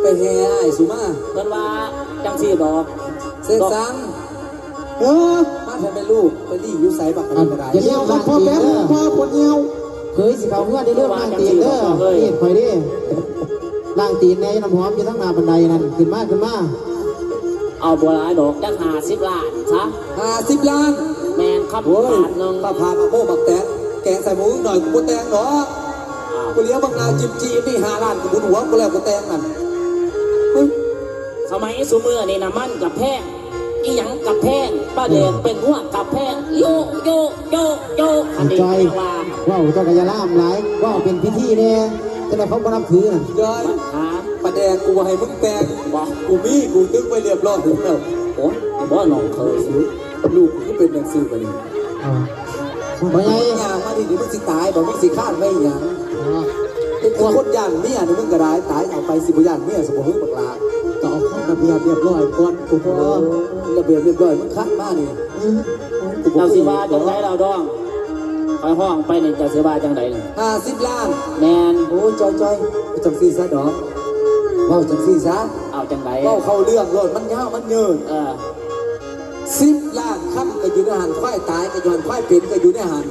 ໄປແຫ່ອ້າຍສຸມາ. ເພິ່ນວ່າຈັ່ງຊີ້ດອກ ເສກສັນ. ເອີ ມາແທ້ແມ່ລູກ ໄປລີ້ຢູ່ໃສບັກອັນນີ້ກໍໄດ້. ຢ່າລືມລ້າງຕີນເດີ ພໍ່ຜົວເຫຍົ້າ ເຄີຍຊິເຂົ້າເຮືອນ ຢ່າລືມລ້າງຕີນເດີ. ເຮັດຂ້ອຍເດ້ ລ້າງຕີນແດ່ ນ້ຳຫອມຢູ່ທາງໜ້າບັນໄດນັ້ນ. ຂຶ້ນມາ ຂຶ້ນມາ. ເອົາບໍ່ຫຼາຍດອກ ຈັກຫ້າສິບລ້ານຊະ. ຫ້າສິບລ້ານ? ແມ່ນຄັບ. ໂອ້ຍ ລ້ານໜຶ່ງ. ປະພາດມາໂມ້ບັກແຕນ ແກງໃສ່ໝູໜ້ອຍ ກູບໍ່ແຕ່ງດອກ. ອ້າວ ກູຫຼຽວບັກໜ້າຈິບຈີ່ນີ້ ຫ້າລ້ານ ກູບຸນຫົວກູແລ້ວ ກູແຕ່ງນັ້ນ. ສະໄໝຊຸມື້ນີ້ນ້ຳມັນກະແພງ ອີ່ຫຍັງກະແພງ ປາແດກແປ້ງນົວກະແພງ ໂຍະ ໂຍະ ໂຍະ ໂຍະ. ອັນນີ້ ຈ້ອຍ ເວົ້າ ເຈົ້າກະຢ່າລາມຫຼາຍ ເວົ້າເປັນພິທີແດ່ ຈັ່ງໃດເຂົາບໍ່ນັບຖືນັ້ນ. ຈ້ອຍ ຫາ ປາແດກ ກູບໍ່ໃຫ້ມຶງແຕ່ງ ບໍ່ ກູມີ ກູຕຶກໄວ້ລຽບຮ້ອຍແລ້ວ. ໂອ້ຍ ບໍ່ນ້ອງເຂີຍ ລູກກູຄືເປັນຈັ່ງຊີ້ບາດນີ້. ເອີ ພໍ່ໃຫຍ່ ຍ່າງມານີ້ ມຶງຊິຕາຍບໍ່ ມຶງຊິຄ້ານໄວ້ຫຍັງ? ເປັນຄົນຢ້ານເມຍນີ້ ມຶງກໍໄດ້ ຕາຍເອົາໄປ ຊິບໍ່ຢ້ານເມຍຊະບໍ່ ເຮີ້ຍ ບັກຫຼ້າ. ກໍເອົາຄວາມລະບຽບລຽບຮ້ອຍກ່ອນ ໂອ້ໂຫ ລະບຽບລຽບຮ້ອຍ ມຶງຄັດມານີ້. ເຈົ້າຊິວ່າຈັ່ງໃດລາວດອງ? ຂ້ອຍຮ້ອງໄປນີ້ ເຈົ້າຊິວ່າຈັ່ງໃດ? ຫ້າສິບລ້ານ. ແມ່ນ. ໂອ້ຍ ຈ້ອຍໆ ຈັ່ງຊີ້ຊະດອກ ເວົ້າຈັ່ງຊີ້ຊະ. ເອົາຈັ່ງໃດ? ເວົ້າເຂົ້າເລື່ອງໂລດ ມັນຍາວມັນຍືດ. ເອີ ສິບລ້ານ ຄຳກໍຢູ່ໃນຫັ້ນ ຄວາຍຕາຍກໍຢູ່ຫັ້ນ ຄວາຍເປັນກໍຢູ່ໃນຫັ້ນ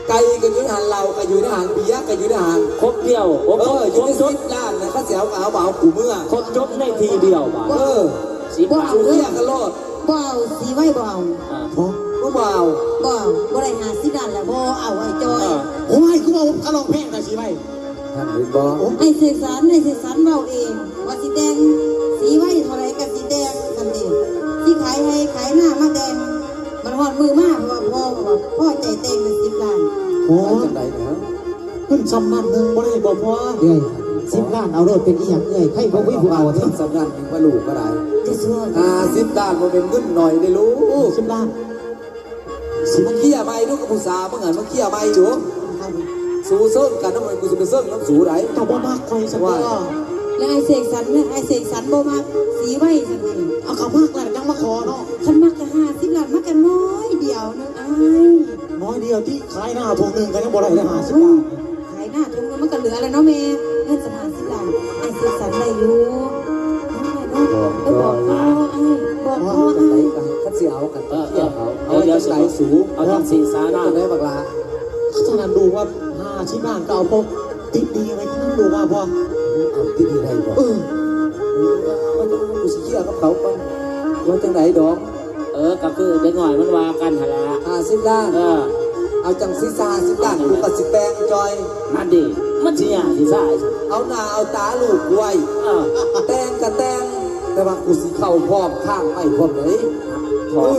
ໄກ່ກໍຢູ່ໃນຫັ້ນ ເຫຼົ້າກໍຢູ່ໃນຫັ້ນ ເບຍກໍຢູ່ໃນຫັ້ນ ຄົບຖ້ວນ. ເອີ ຢູ່ໃນສິບລ້ານນະ ຄັນຊິເອົາກໍເອົາ ບໍ່ເອົາກູເມືອ. ຄົບຈົບໃນທີ່ດຽວ. ເອີ ສິບລ້ານ ເອົາເລີຍ ເອົາໂລດ. ບໍ່ເອົາ ສີໄວບໍ່ເອົາ. ບໍ່ ບໍ່ເອົາ. ບໍ່ເອົາ ບໍ່ໄດ້ຫ້າສິບລ້ານແລ້ວ ບໍ່ເອົາ ໄອ້ຈ້ອຍ. ເອີ ໂອ້ຍ ຄືເວົ້າກະລອງແພງແທ້ ສີໄວ. ຫັ້ນເຫັນບໍ່? ໄອ້ເສກສັນ ໄອ້ເສກສັນເວົ້າເອງວ່າຊິແຕ່ງ ສີໄວເທົ່າໃດກໍຊິແຕ່ງຊັ້ນເດ. ຊິຂາຍໄຮ່ຂາຍນາມາແຕ່ງ ມັນຮອດມື້ມາ ເພາະວ່າພໍ່ ເພາະວ່າພໍໃຈແຕ່ງແຕ່ສິບລ້ານ. ໂອ້ ຈັ່ງໃດນະ ເງິນຊ່ຳນັ້ນໜຶ່ງບໍ່ໄດ້ບໍ່ພໍ? ເອີຍ ສິບລ້ານເອົາໂລດ ເປັນອີ່ຫຍັງເອີຍ ໃຜບໍ່ມີຜູ້ເອົາ. ເງິນຊ່ຳນັ້ນໜຶ່ງວ່າລູກກໍໄດ້ ຫ້າສິບລ້ານບໍ່ແມ່ນເງິນໜ້ອຍເດ້ລູກ. ສິບລ້ານ ຊິມາເຄຍໃໝ່ດູກັບຜູ້ສາວມຶງຫັ້ນ ມາເຄຍໃໝ່ດູ. ສູເຊິ່ງກັນນຳ ກູຊິໄປເຊິ່ງນຳສູໃດ. ເຈົ້າບໍ່ມັກຂ້ອຍຊັ້ນບໍ່? ແລ້ວອ້າຍເສກສັນ ອ້າຍເສກສັນບໍ່ມັກສີໄວຊັ້ນຕິ? ເອົາ ກໍມັກແລ້ວຈັ່ງມາຂໍເນາະ. ຄັນມັກກໍຫ້າສິບລ້ານ ມັກກໍໜ້ອຍດຽວໜຶ່ງອ້າຍ. ໜ້ອຍດຽວຕິ? ຂາຍນາທົ່ງໜຶ່ງກໍຍັງບໍ່ໄດ້ເລີຍ ຫ້າສິບລ້ານ. ຂາຍນາທົ່ງໜຶ່ງມັນກໍເຫຼືອແລ້ວເນາະແມ່ ເງິນສະໜ້າສິບລ້ານ. ອ້າຍເສກສັນໄດ້ຢູ່. ບອກ ບອກພໍ່ອ້າຍ ບອກພໍ່ອ້າຍ. ຄັນຊິເອົາກັນ ເອີ ເອີ ເອົາ ເອົາຈັ່ງໃດສູ? ເອົາຈັ່ງຊີ້ສານາ ຈັ່ງໃດບັກຫຼ້າ? ຄັນຊັ້ນລູກວ່າຫ້າສິບລ້ານກໍເອົາ ພໍຕິດໜີ້ໄວ້ກ່ອນລູກວ່າ. ເອົາຕິດໜີ້ໄດ້ບໍ່? ເອີ ເອີ ວ່າຈັ່ງໃດ ກູຊິເຄຍກັບເຂົາກ່ອນ ວ່າຈັ່ງໃດດອກ. ເອີ ກໍຄືເດັກນ້ອຍມັນວ່າກັນຫັ້ນລະ ຫ້າສິບລ້ານ. ເອີ ເອົາຈັ່ງຊີ້ຊະ ຫ້າສິບລ້ານ ກູກໍຊິແຕ່ງ ຈ່ອຍ. ນັ້ນເດ ມັນຊິຍາກຊິຊາຍ. ເອົາໜ້າເອົາຕາລູກໄວ້. ເອີ ແຕ່ງກໍແຕ່ງ ແຕ່ວ່າກູຊິເຂົ້າພ້ອມ ຄ້າງໄວ້ພ້ອມເດ້. ທອກ ເອີ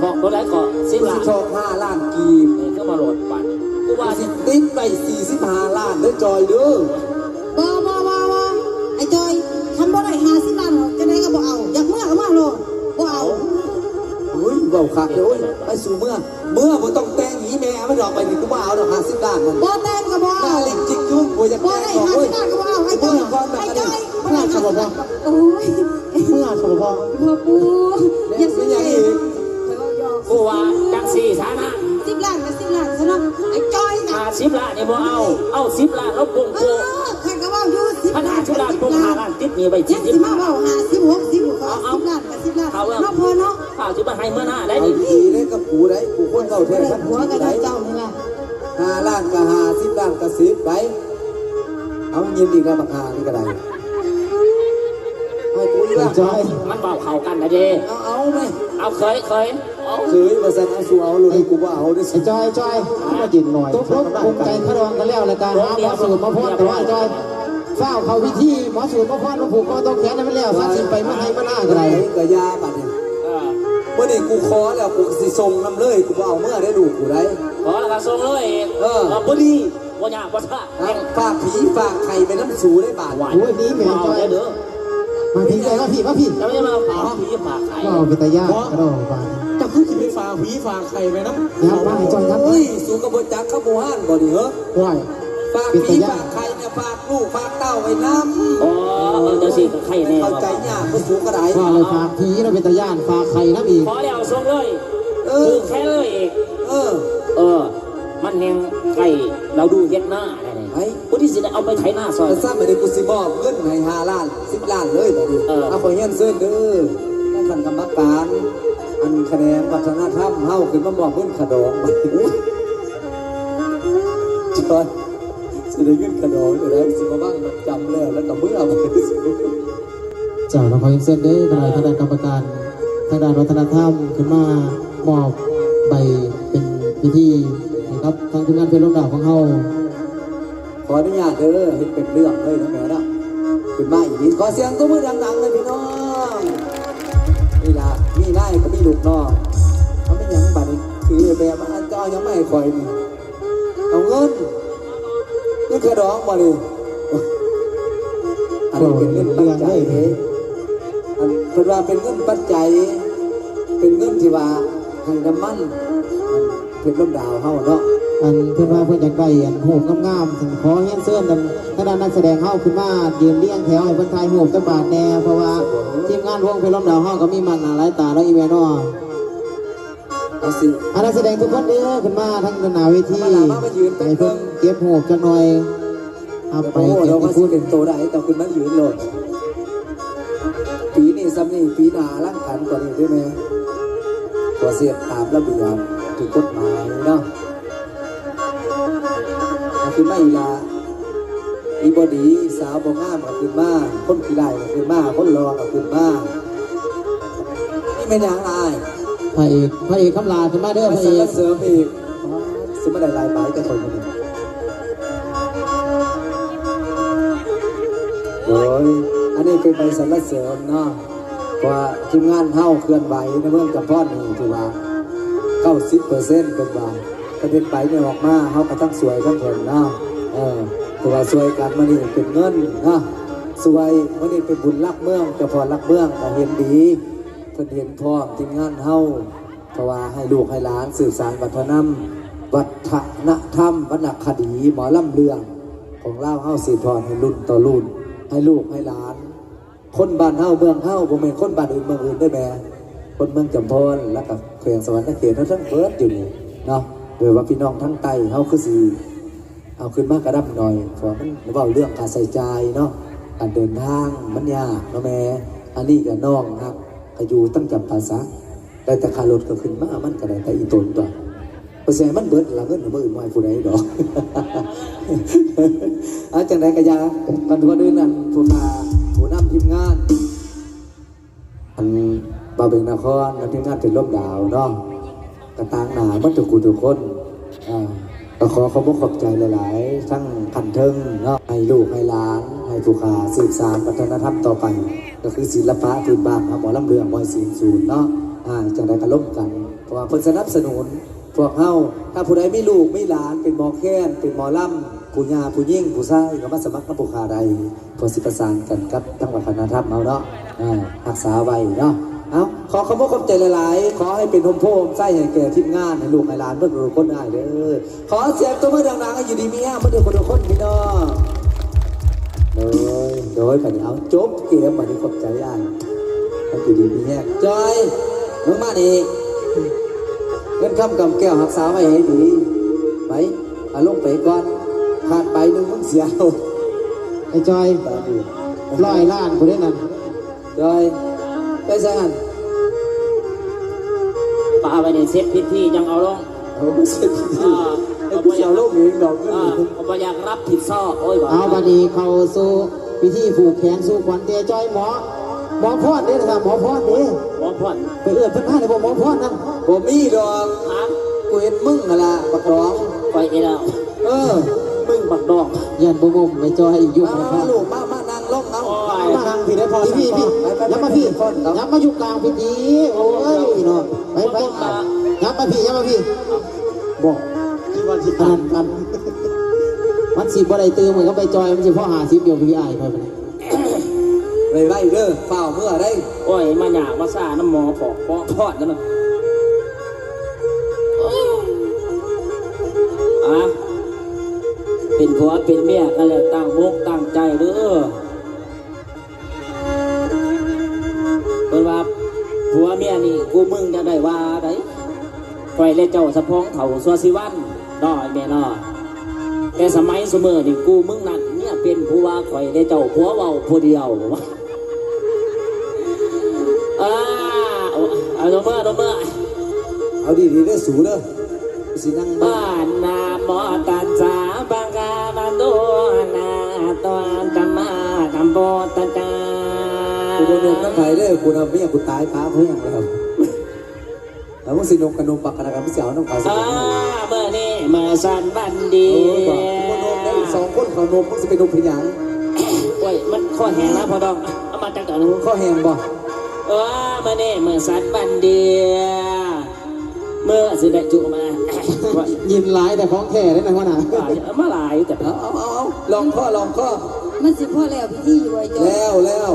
ທອກເທົ່າໃດກໍ ສິບລ້ານ ທອກຫ້າລ້ານກີບ. ນີ້ຄືມາໂລດປັນ ກູວ່າຊິຕິດໄວ້ສີ່ສິບຫ້າລ້ານເດີ ຈ່ອຍເດີ. ບໍ່ ບໍ່ ບໍ່ ບໍ່ ໄອ້ຈ່ອຍ ຄັນບໍ່ໄດ້ຫ້າສິບລ້ານ ຈັ່ງໃດກໍບໍ່ເອົາ ຢາກມາກໍມາໂລດ ບໍ່ເອົາ. เว้าคักเลย โอ้ย ไปสู่เมือง เมืองบ่ต้องแต่ง อีแม่มันดอก ไปนี่กูบ่เอาดอก ห้าสิบล้านนั่น บ่แต่งก็บ่เอา หน้าเล็กจิกจุ้ง กูอยากแต่งดอก บ่ให้ เว้ย ห้าสิบล้านก็บ่เอา ให้เจ้า เมืองก่อน ให้เจ้า เมืองสปป โอ้ย เมืองสปป พ่อปู่ อย่า ไม่ ซื้อ อยากอีก กูว่าจังซี่ซะนะ สิบล้านก็สิบล้านซะเนาะ ไอ้จ้อยนะ ห้าสิบล้านนี่บ่เอา เอาสิบล้านแล้วปง เอ โก อ ข้อยก็เว้าอยู่ สิบ พัน ล้าน ห้าสิบล้าน ปง ห้าล้าน ติดหนี้ไว้ ยัง สี่สิบ สิมาเว้า ห้าสิบ หกสิบ เอา เอา สิบล้านก็สิบล้าน เอา เอา เนาะพ่อเนาะ ข้าสิมาให้มื้อหน้าได้ เอา นี่ ดีเลยกับกูได้ กูคนเว้าแท้ ผัวก็ได้เจ้านี่ล่ะ ห้าล้านก็ห้า สิบล้านก็สิบ ไป เอา ยินดีกับบักห่านี่ก็ได้ ให้กูอีกละ จ้อย มันเว้าเข้ากันนะเด้ เอา เอาไหม เอา เคย เคย เอา เคย ว่าซั่น เอา สู้เอาเลย กูบ่เอาเด้อ ไอ้จ้อย จ้อย มากินหน่อย ตกลงปลงใจขะดองกันแล้ว แล้วก็หาหมอสูตรมาพรกันไว้ จ้อย ฟ้าวเข้าพิธี หมอสูตรมาพร มาผูกคอต่อแขนให้มันแล้ว ซะสิไปมาให้มาหน้าก็ได้ ก็อย่าบัดนี้ เออ มื้อนี้กูขอแล้ว กูสิส่งนำเลย กูบ่เอาเมือได้ลูกกูได้ ขอแล้วก็ส่งเลย เออ เออ บ่ดี บ่ยากบ่ซ่า ครับ ฝากผีฝากไข่ไปนำสูได้บาด โอ้ย นี่แม่นจ้อย เด้อ มาพี่ จ้อย มาพี่ มาพี่ เจ้าอย่ามาฝากผีฝากไข่ ว้าว เป็นตาย่านกระดอกบาด เจ้าคือสิไปฝากผีฝากไข่ไปนำ ยับมาให้จ้อย ยับมา โอ้ย สูก็บ่จักกับหมู่ห้านบ่นี่เหรอ ว้าย ฝากผี เป็นตาย่าน ฝากไข่เนี่ย ฝากลูกฝากเต้าไว้นำ อ๋อ เออ จังซี่ก็ไข่แน่ เข้าใจยาก บ่สูก็ได้ ว่าเลย ฝากผีเนาะ เป็นตาย่าน ฝากไข่นำอีก ขอแล้วส่งเลย เออ ผูกแขนเลยอีก เออ เออ มันแฮงใกล้ฤดูเฮ็ดนาแล้วนี่ ไอ้ ผู้ที่สิได้เอาไปไถนาซอย แต่ซ้ำอันนี้กูสิมอบเงินให้ห้าล้าน สิบล้านเลยบัดนี้ เออ เอา ขอเรียนเชิญเด้อ ท่านกรรมการ อันแขนงวัฒนธรรมเฮาขึ้นมามอบเงินค่าดองบัดนี้ จอย สิได้เงินค่าดองเด้อ สิมาบังมัดจำแล้ว แล้วก็เมือบัดนี้ เจ้า ขอเรียนเชิญเด้อ คณะทางด้านกรรมการ ทางด้านวัฒนธรรม ขึ้นมามอบใบเป็นพิธีให้กับทางทีมงานเพลงลมดาวของเฮา ขออนุญาตเด้อ เฮ็ดเป็นเรื่องเลยนะแม่เนาะ ขึ้นมาอีกนิด ขอเสียงตบมือดังๆเลยพี่น้อง นี่ล่ะ มีนายก็มีลูกน้อง เอาไม่หยังบัดนี้ ถือแบบว่าเจ้ายังไม่ให้ข่อยนี่ เอาเงิน เงินค่าดองบ่นี่ อันนี้เป็นเงินปัจจัยเด้ อันเพิ่นว่าเป็นเงินปัจจัย เป็นเงินที่ว่าให้น้ำมัน อันเพชรลมดาวเฮาเนาะ อันเพิ่นว่าเพิ่นอยากได้อันรูปงามๆ ซั่นขอเรียนเชิญอันคณะนักแสดงเฮาขึ้นมายืนเรียงแถวให้เพิ่นถ่ายรูปจักบาดแหน่ เพราะว่าทีมงานวงเพชรลมดาวเฮาก็มีมากหน้าหลายตาเนาะ อีแม่เนาะ เอาสิ อ่ะ นักแสดงทุกคนเด้อ ขึ้นมาทางหน้าเวที มาลามา มายืน ให้เพิ่นเก็บรูปจักหน่อย เอาไป โอ้โห เกียรติคุณ เดี๋ยวมาสิเป็นตัวใด ต้องขึ้นมายืนโลด ปีนี้ซ้ำนี่ ปีหน้าอลังการกว่านี้ได้ไหม ขอเสียตามระเบียบ ถูกกฎหมายเนาะ เอาขึ้นมาอีหล่า อีบ่ดี สาวบ่งามก็ขึ้นมา คนขี้ร้ายก็ขึ้นมา คนหล่อก็ขึ้นมา นี่แม่นหยังอ้าย พระเอก พระเอกคำหลาขึ้นมาเด้อ มา พระเอก สรรเสริมอีก สิมาได้หลายใบแต่คนนี้ โดย อันนี้เป็นใบสรรเสริมเนาะ เพราะว่าทีมงานเฮาเคลื่อนไหวในเมืองจำพรนี่ถือว่า เก้าสิบเปอร์เซ็นต์ เป็นว่า ถ้าเป็นใบนี้ออกมา เฮาก็ทั้งสวยทั้งเพิ่นเนาะ เออ ถือว่าสวยกัน มื้อนี้เป็นเงินเนาะ สวย มื้อนี้เป็นบุญหลักเมือง เจ้าพ่อหลักเมืองก็เห็นดี เพิ่นเห็นพร้อมทีมงานเฮา เพราะว่าให้ลูกให้หลานสืบสานวัฒนธรรม วัฒนธรรม วรรณคดี หมอลำเรื่องของลาวเฮาสืบทอดให้รุ่นต่อรุ่น ให้ลูกให้หลาน คนบ้านเฮาเมืองเฮา บ่แม่นคนบ้านอื่นเมืองอื่นเด้อแม่ คนเมืองจำพร แล้วก็แขวงสะหวันนะเขตเฮาทั้งเบิดอยู่นี่เนาะ โดยว่าพี่น้องทางใต้เฮาคือสิ เอาขึ้นมากระดำหน่อย เพราะว่ามันเว้าเรื่องค่าใช้จ่ายเนาะ การเดินทางมันยากเนาะแม่ อันนี้ก็น้องฮักก็อยู่ตั้งจำปาสัก ได้แต่ค่ารถก็ขึ้นมา มันก็ได้แต่อีตนตั๊ว บ่ใช่มันเบิดละเงินมื้ออื่นบ่ให้ผู้ใดดอก เอาจั่งใดก็อย่า ก่อนอื่นนั่น ผู้ข้า ผู้นำทีมงาน อันบ่าวเบงนคร และทีมงานเพชรลมดาวเนาะ ก็ต่างหน้าหมดทุกผู้ทุกคน อ่า ก็ขอขอบคุณขอบใจหลายๆ ทั้งขั้นเทิงเนาะ ให้ลูกให้หลาน ให้ผู้ข้าสืบสานวัฒนธรรมต่อไป ก็คือศิลปะพื้นบ้านเฮา หมอลำเรื่องบ่ให้สูญสูญเนาะ อ่า จั่งใดก็ร่วมกัน เพราะว่าเพิ่นสนับสนุนพวกเฮา ถ้าผู้ใดมีลูกมีหลานเป็นหมอแคน เป็นหมอลำ ผู้ย่าผู้หญิงผู้ชายก็มาสมัครนำผู้ข้าได้ เพื่อสิประสานกันกับทางวัฒนธรรมเฮาเนาะ อ่า รักษาไว้เนาะ เอ้า ຂໍຂອບອົກຂອບໃຈຫຼາຍໆ ຂໍໃຫ້ເປັນຮົ່ມໂພຮົ່ມໄຊໃຫ້ແກ່ທີມງານ ໃຫ້ລູກໃຫ້ຫຼານເບິດທຸກຄົນອ້າຍເດີ. ຂໍສຽງຕົບມືດັງໆ ໃຫ້ຢູ່ດີມີແຮງເບິດທຸກຄົນທຸກຄົນພີ່ນ້ອງ. ໂດຍ ໂດຍ ບັດນີ້ເອົາຈົບເກມ ບັດນີ້ຂອບໃຈອ້າຍ ໃຫ້ຢູ່ດີມີແຮງ. ຈອຍ ມຶງມານີ້ ເງິນຄຳກຳແກ້ວຮັກສາໄວ້ໃຫ້ດີ ໄປ ເອົາລົງໄປກ່ອນ ຂາດໃບໜຶ່ງມຶງເສຍໂລດ. ໄອ້ຈອຍ ຮ້ອຍລ້ານພຸ້ນເດ້ນັ້ນ. ຈອຍ ໄປໃສຫັ້ນ? ປະໄວ້ໃນເຊັດພິທີຈັ່ງເອົາລົງ. ເອົາເຊັດພິທີ ເອີ ໃຫ້ກູຊິເອົາລົງເອງດອກເງິນ. ເອີ ເຂົາບໍ່ຢາກຮັບຜິດຊອບ. ໂອ້ຍ ເອົາ ບັດນີ້ເຂົ້າສູ່ພິທີຜູກແຂນສູ່ຂວັນແຕ່ຈອຍ. ໝໍ ໝໍພອນເດ້ ຖ້າໝໍພອນເດ້ ໝໍພອນ ໄປເອີ້ນເພິ່ນມາໄດ້ບໍ່ ໝໍພອນນັ້ນ? ບໍ່ມີດອກ. ຮະ? ກູເຫັນມຶງຫັ້ນລະ ບັກດອງ. ຂ້ອຍນີ້ລະ ເອີ ມຶງບັກດອງ ຢ້ານບໍ່ໝົມແມ່ຈອຍຢູ່. ມາ ມາລູກ ມາ ມານັ່ງລົງເອົາ. ໂອ້ຍ ມານັ່ງພີ້ເດ້ພໍ່. ພີ້ ພີ້ ໄປ ໄປ ຍັບມາພີ້ ໄປ ໄປ ຍັບມາຢູ່ກາງພີ້ຕິ. ໂອ້ຍ ພີ່ນ້ອງ ໄປ ໄປ ຍັບມາພີ້ ຍັບມາພີ້. ບໍ່ ທີ່ວ່າຊິ ອັນນັ້ນ ອັນ ມັນຊິບໍ່ໄດ້ຕື່ມກັນກັບໄປຈອຍ ມັນຊິພໍຫ້າສິບຢູ່ ພີ່ອ້າຍຂ້ອຍ. ໄວໆເດີ ຟ້າວເມືອໄດ໋. ໂອ້ຍ ມາຍາກມາຊ້ານຳໝໍພອກ ພໍພອດນັ້ນນະ. ອາ ເປັນຜົວເປັນເມຍກັນແລ້ວ ຕັ້ງອົກຕັ້ງໃຈເດີ. ເພິ່ນວ່າຜົວເມຍນີ້ ກູມຶງຈັ່ງໄດ້ວ່າໃດ. ຂ້ອຍແລະເຈົ້າສະພອງເຖົ້າຊົ່ວຊີວັນເນາະ ແມ່ເນາະ. ແຕ່ສະໄໝຊຸມື້ນີ້ ກູມຶງນັ້ນເມຍເປັນຜູ້ວ່າຂ້ອຍແລະເຈົ້າຜົວເວົ້າຜູ້ດຽວ. ເອີ ເອົາ ເອົາ ຕົບມື ຕົບມື. ເອົາດີໆເດີສູເດີ ຊິນັ່ງເບິ່ງ. ນະໂມຕັດສະ ພະຄະວະໂຕ ອະລະຫະໂຕ ສຳມາສຳພຸດທັດສະ. ກູບໍ່ນົບນຳໃຜເດີ ກູນຳເມຍກູຕາຍຄາເຮືອນແລ້ວ. ແລ້ວມຶງຊິນົບກະນົບ ບັກກະນະກະ ມຶງຊິເອົານຳເຂົາຊິ. ອາ ມື້ນີ້ມື້ສັນວັນດີ. ເອີ ບໍ່ ກູບໍ່ນົບເດ້ ສອງຄົນເຂົານົບ ມຶງຊິໄປນົບເຮັດຫຍັງ? ໂອ້ຍ ມັນຄໍແຫ້ງນະພໍ່ດອງ. ເອົາມາຈັກດອກໜຶ່ງ. ຄໍແຫ້ງບໍ່? ເອີ ມື້ນີ້ມື້ສັນວັນດີ ມື້ຊິໄດ້ຈຸມາ. ຍິນຫຼາຍແຕ່ຂອງແທ້ເດ້ນະຫົວໜ້າ. ເອົາມາຫຼາຍແຕ່. ເອົາ ເອົາ ເອົາ ລອງຄໍ ລອງຄໍ. ມັນຊິພໍແລ້ວພິທີຢູ່ບໍ່ ໄອ້ຈອຍ? ແລ້ວ ແລ້ວ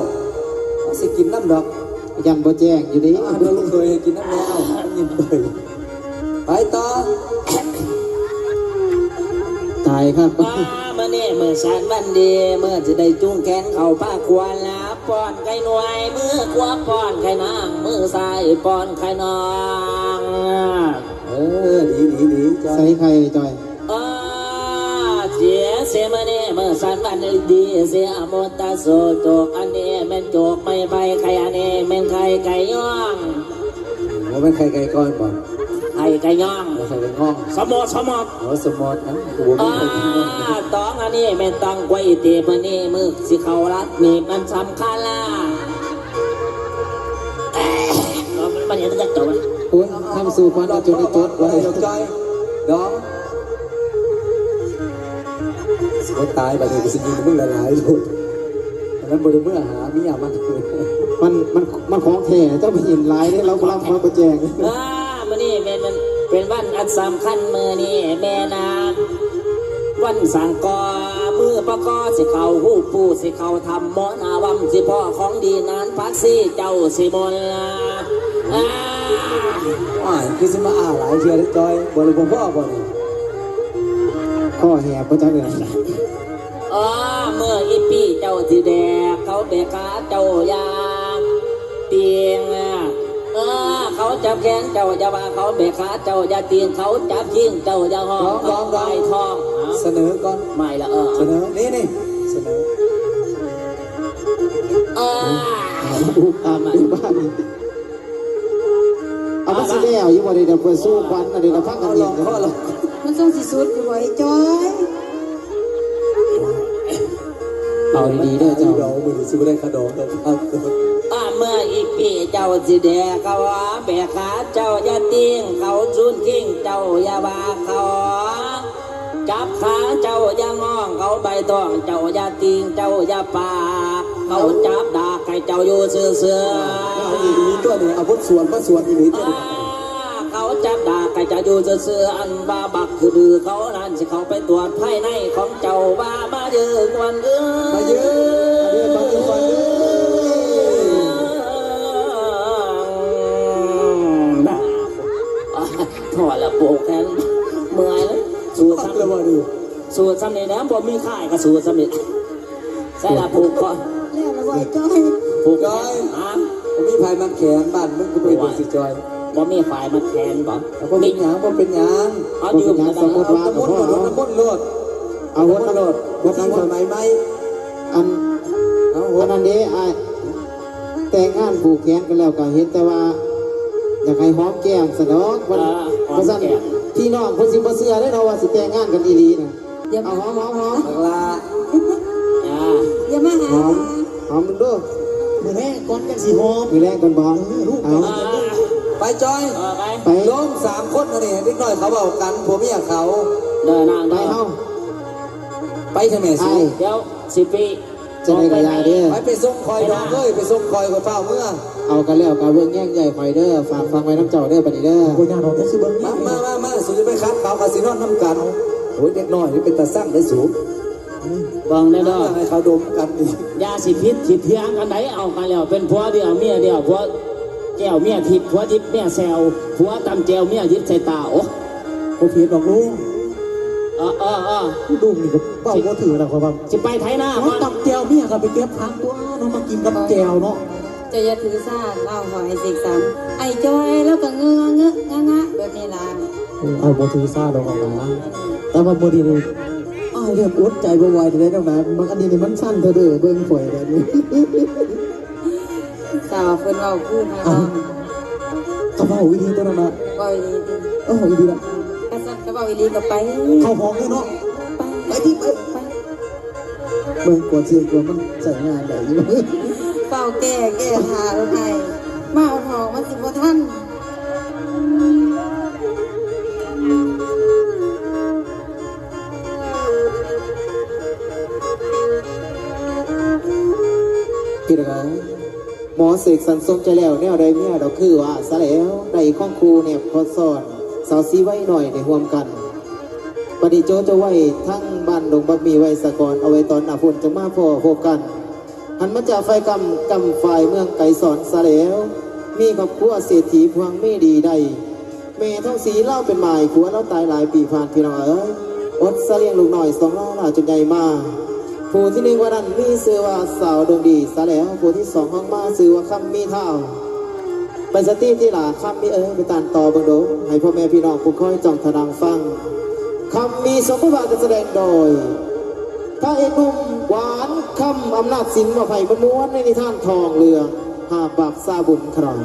ຊິກິນນຳດອກ. ຍັງບໍ່ແຈ້ງຢູ່ເດ້. ອ້າວ ລູກເຂີຍໃຫ້ກິນນຳແດ່. ເອົາ ຍິນໄປ ໄປຕໍ່. ຕາຍຄັກ. ມື້ນີ້ມື້ສັນວັນດີ ມື້ຊິໄດ້ຈູງແຂນເຂົ້າປາກຂວາ ປ້ອນໄຂ່ນ້ອຍ ມືຂວາປ້ອນໄຂ່ນາງ ມືຊ້າຍປ້ອນໄຂ່ນ້ອງ. ເອີ ດີ ດີ ດີ ໃສ່ໄຂ່ຈອຍ. ເອີ ເສຍ ເສຍ ມື້ນີ້ມື້ສັນວັນດີ ເສຍ ອະມຸດຕະໂສໂຈກ ອັນນີ້ແມ່ນໂຈກໄມ້ໄຜ່ ໄຂ່ອັນນີ້ແມ່ນໄຂ່ໄກ່ຍອງ. ບໍ່ແມ່ນໄຂ່ໄກ່ກ່ອນບໍ່? ໄຂ່ໄກ່ຍອງ ເອີ ໄຂ່ໄກ່ຍອງ. ສະໝອດ ສະໝອດ. ໂອ້ ສະໝອດນະ ກູບໍ່ມີໄຂ່ໄກ່ຍອງ. ຕອງອັນນີ້ແມ່ນຕອງກ້ວຍຕີບ ມື້ນີ້ມື້ຊິເຂົ້າລັດ ນີ້ມັນສຳຄັນລະ. ມັນເຫັນຈັກໂຕ. ໂອ້ຍ ຄຳສູ່ຟັນເອົາຈົນໄດ້ຈົດໄວ້. ດອງ ໂອ້ຍ ຕາຍ ບາດນີ້ກູຊິຍິງມຶງຫຼາຍໆໂລດ. ມັນບໍ່ໄດ້ເມືອຫາເມຍມັນ. ມັນ ມັນ ມັນຂອງແທ້ ເຈົ້າໄປຍິນຫຼາຍເດ້ ລາວບໍ່ລຳ ລາວບໍ່ແຈ້ງ. ມື້ນີ້ແມ່ນ ເປັນວັນອັນສຳຄັນ ມື້ນີ້ແມ່ນ ອາ ວັນສັງກອ ມື້ປະກອ ຊິເຂົ້າຮູບປູ ຊິເຂົ້າຖ້ຳ ໝໍນາວັມ ຊິພໍ້ຂອງດີນານ ຜັກຊີເຈົ້າຊິມົນ. ອາ ອ້າຍ ຄືຊິມາອ້າຫຼາຍເທື່ອເດ້ຈອຍ ບໍ່ໄດ້ພໍບໍ່ນີ້? ຄໍແຫບບໍ່ຈັກເລີຍ. ເອີ ເມື່ອອີປີເຈົ້າຊິແດກ ເຂົາແບກຂາເຈົ້າຢ່າຕີງ. ເອີ ເຂົາຈັບແຂນເຈົ້າຢ່າວ່າ ເຂົາແບກຂາເຈົ້າຢ່າຕີງ ເຂົາຈັບຄີງເຈົ້າຢ່າຮ້ອງ. ຮ້ອງ ຮ້ອງ ຮ້ອງ ໄປທ້ອງ. ສະເໜີກ່ອນ ໄມ້ລະ ເອີ ສະເໜີ ນີ້ ນີ້ ສະເໜີ. ເອີ ອຸບອັບອຸບອັບ. ເອົາ ມັນຊິແລ້ວຢູ່ບໍ່ເດ ດຽວເພິ່ນສູ້ຄວັນອັນນີ້ລະ ພາກັນເຮັດ. ມັນຈັ່ງຊິສຸດຢູ່ບໍ່ໄອ້ຈອຍ? ເອົາດີໆເດີເຈົ້າ. ດອກມື້ນີ້ຊິບໍ່ໄດ້ຄ່າດອງດອກ. ອາ ເມື່ອອີກປີເຈົ້າຊິແດກ ເຂົາວ່າແບກຂາເຈົ້າຢ່າຕີງ ເຂົາຈູນຄີງເຈົ້າຢ່າວ່າເຂົາ. ຈັບຂາເຈົ້າຢ່າງອງ ເຂົາໄບທ້ອງເຈົ້າຢ່າຕີງ ເຈົ້າຢ່າປາກ ເຂົາຈັບດາກໃຫ້ເຈົ້າຢູ່ຊື່ໆ. ເອົາອີ່ຫຼີຕົວນີ້ ເອົາບົດສວດມາສວດອີ່ຫຼີຕົວນີ້. ເຂົາຈັບດາກໃຫ້ເຈົ້າຢູ່ຊື່ໆ ອັນວ່າບັກຄືດືເຂົານັ້ນ ຊິເຂົ້າໄປຕວດພາຍໃນຂອງເຈົ້າວ່າມາເຢີກວັນເອີຍ ມາເຢີກ ມາເດີ້ ມາເດີ້ ມາເດີ້. ຜູກແຂນເມື່ອຍເລີຍ ສູ້ຊ້ຳ ເລີຍບໍ່ດີ ສູ້ຊ້ຳນີ້ແຫຼະ ບໍ່ມີຄ້າຍກໍສູ້ຊ້ຳນີ້ ໃສ່ລະຜູກຄອ ແລ້ວລະບໍ່ ໄອ້ຈ້ອຍ ຜູກ ຈ້ອຍ ຮະ ບໍ່ມີໃຜມັດແຂນ ບ້ານມຶງຄືເປັນຈັ່ງຊີ້ ໂອ້ຍ ຈ້ອຍ ບໍ່ມີໃຜມັດແຂນບໍ? ບໍ່ເປັນຫຍັງ ບໍ່ເປັນຫຍັງ ເອົາ ບໍ່ເປັນຫຍັງ ສມມຸດວ່າ ເອົານ້ຳມົນໂລດ ນ້ຳມົນໂລດ ເອົາຫົວຕະຫຼອດ ບໍ່ມີຫົວໃໝ່ ອັນ ເອົາຫົວ ອັນນັ້ນເດ້ອ້າຍ ແຕ່ງງານຜູກແຂນກັນແລ້ວກໍເຫັນແຕ່ວ່າ ຢາກໃຫ້ຫອມແກ້ມຊະດອກ ເອີ ຫອມແກ້ມ ວ່າຊັ້ນ ພີ່ນ້ອງເພິ່ນຊິບໍ່ເຊື່ອເດ້ເນາະວ່າຊິແຕ່ງງານກັນອີ່ຫຼີນະ ຢ່າ ເອົາ ຫອມ ຫອມ ຫອມ ບັກຫຼ້າ ຢ່າ ຢ່າມາຫາ ຫອມ ຫອມເບິ່ງດູ ມື້ແລງກ່ອນຈັ່ງຊິຫອມ ມື້ແລງກ່ອນບໍ? ເອີ ລູກ ເອົາ ໄປ ຈ່ອຍ ເອີ ໄປ ໄປ ລົມສາມຄົນອັນນີ້ ເດັກນ້ອຍເຂົາເວົ້າກັນ ຜົວເມຍເຂົາ ເດີນາງ ໄປ ເດີ ເຮົາ ໄປເຖາະແມ່ສູ ອ້າຍ ດຽວຊິໄປ ຈັ່ງໃດກໍຢ່າເດີ ໄປ ໄປສົ່ງຂ້ອຍດອກເອີຍ ໄປສົ່ງຂ້ອຍ ຂ້ອຍຟ້າວເມືອ ເອົາກັນແລ້ວກໍເບິ່ງແຍງເອື້ອຍຂ້ອຍເດີ ຝາກຝັງໄວ້ນຳເຈົ້າເດີ ບັດນີ້ເດີ ບໍ່ຍາກດອກ ດຽວຊິເບິ່ງ ມາ ມາ ມາ ມາ ສູຢ່າໄປຂັດເຂົາ ເຂົາຊິນອນນຳກັນ ໂອ້ຍ ເດັກນ້ອຍນີ້ເປັນຕາຊັງເດ້ສູ ເບິ່ງແດ່ເດີ ເອົາເລື່ອງໃຫ້ເຂົາດົມກັນນີ້ ຢ່າຊິຜິດຊິຖຽງກັນໃດ ເອົາກັນແລ້ວເປັນຜົວດຽວເມຍດຽວ ຜົວແກ້ວເມຍທິບ ຜົວດິບເມຍແຊວ ຜົວຕຳແຈ່ວເມຍຫຍິບໃສ່ຕາ ໂອ້ ບໍ່ຜິດດອກລຸງ ເອີ ເອີ ເອີ ລຸງນີ້ກໍເວົ້າບໍ່ຖືກແລ້ວ ຂ້ອຍວ່າ ຊິໄປໄຖນາ ເຮົາ ມັນ ຕຳແຈ່ວເມຍກໍໄປເກັບຜັກຕົວະ ເຮົາມາກິນກັບແຈ່ວເນາະ ເຈົ້າຢ່າຖືສາລາວເຖາະ ອ້າຍເສກສັນ ອ້າຍຈ່ອຍລາວກໍເງີງະເງີງະງະແບບນີ້ລະ ເອີ ອ້າຍບໍ່ຖືສາດອກນ້ອງນາ ແຕ່ວ່າມື້ນີ້ນີ້ ອ້າຍເລີ່ມອົດໃຈບໍ່ໄຫວແລ້ວນ້ອງນາ ມັນ ອັນນີ້ນີ້ມັນສັ່ນເທື່ອເດີ ເບິ່ງຂ້ອຍແລ້ວນີ້ ສາວເພິ່ນເວົ້າຄືນະ ອ້າວ ກໍເວົ້າອີ່ຫຼີຕົວະນ້ອງນາ ເວົ້າອີ່ຫຼີຕິ ເອີ ເວົ້າອີ່ຫຼີລະ ຄັນຊັ້ນກໍເວົ້າອີ່ຫຼີກໍໄປ ເຂົ້າຫ້ອງເລີຍເນາະ ໄປ ໄປຕິ ໄປ ໄປ ເບິ່ງກວດຊິກວດມັນໃຊ້ງານໄດ້ຢູ່ ເຝົ້າແກ້ແກ້ຖ້າໂລດອ້າຍ ມາເອົາທອງມັນຊິບໍ່ທັນ ພີ່ນ້ອງເອີຍ ໝໍເສກສັນສົມໃຈແລ້ວ ແນວໃດເມຍດອກຄືວ່າຊະແລ້ວ ໄດ້ຄອງຄູ່ແນບຄອດຊ້ອນ ສາວສີໄວໜ້ອຍໄດ້ຮ່ວມກັນ ບັດນີ້ໂຈະເຈົ້າໄວ້ທາງບ້ານດົງບັກໝີ້ໄວ້ສາກ່ອນ ເອົາໄວ້ຕອນໜ້າຝົນຈະມາພໍ້ພົບກັນ ຫັນມາຈາກຝ່າຍກຳ ກຳຝ່າຍເມືອງໄກສອນຊະແລ້ວ ມີຄອບຄົວເສດຖີພວງມີດີໄດ້ ແມ່ທອງສີລາວເປັນໝ້າຍ ຜົວລາວຕາຍຫຼາຍປີຜ່ານ ພີ່ນ້ອງເອີຍ ອົດສະລ້ຽງລູກນ້ອຍສອງລາວ ລາວຈົນໃຫຍ່ມາ ຜູ້ທີໜຶ່ງວ່ານັ້ນມີຊື່ວ່າສາວດວງດີຊະແລ້ວ ຜູ້ທີສອງຮອງມາຊື່ວ່າຄຳມີທ້າວ ໄປສະຕິຕິຫຼ້າຄຳມີເອີຍ ໄປຕານຕໍ່ເບິ່ງດູ ໃຫ້ພໍ່ແມ່ພີ່ນ້ອງຜູ້ຄອຍຈ້ອງທະນັ່ງຟັງ ຄຳມີສົມບົດບາດການສະແດງໂດຍ ພະເອກໜຸ່ມ ຫວານຄຳ ອຳນາດສິນ ມາໄພມ່ວນໆ ໃນນິທານທອງເຫຼືອງ ຫາບບາກສາບຸນຂະໜອຍ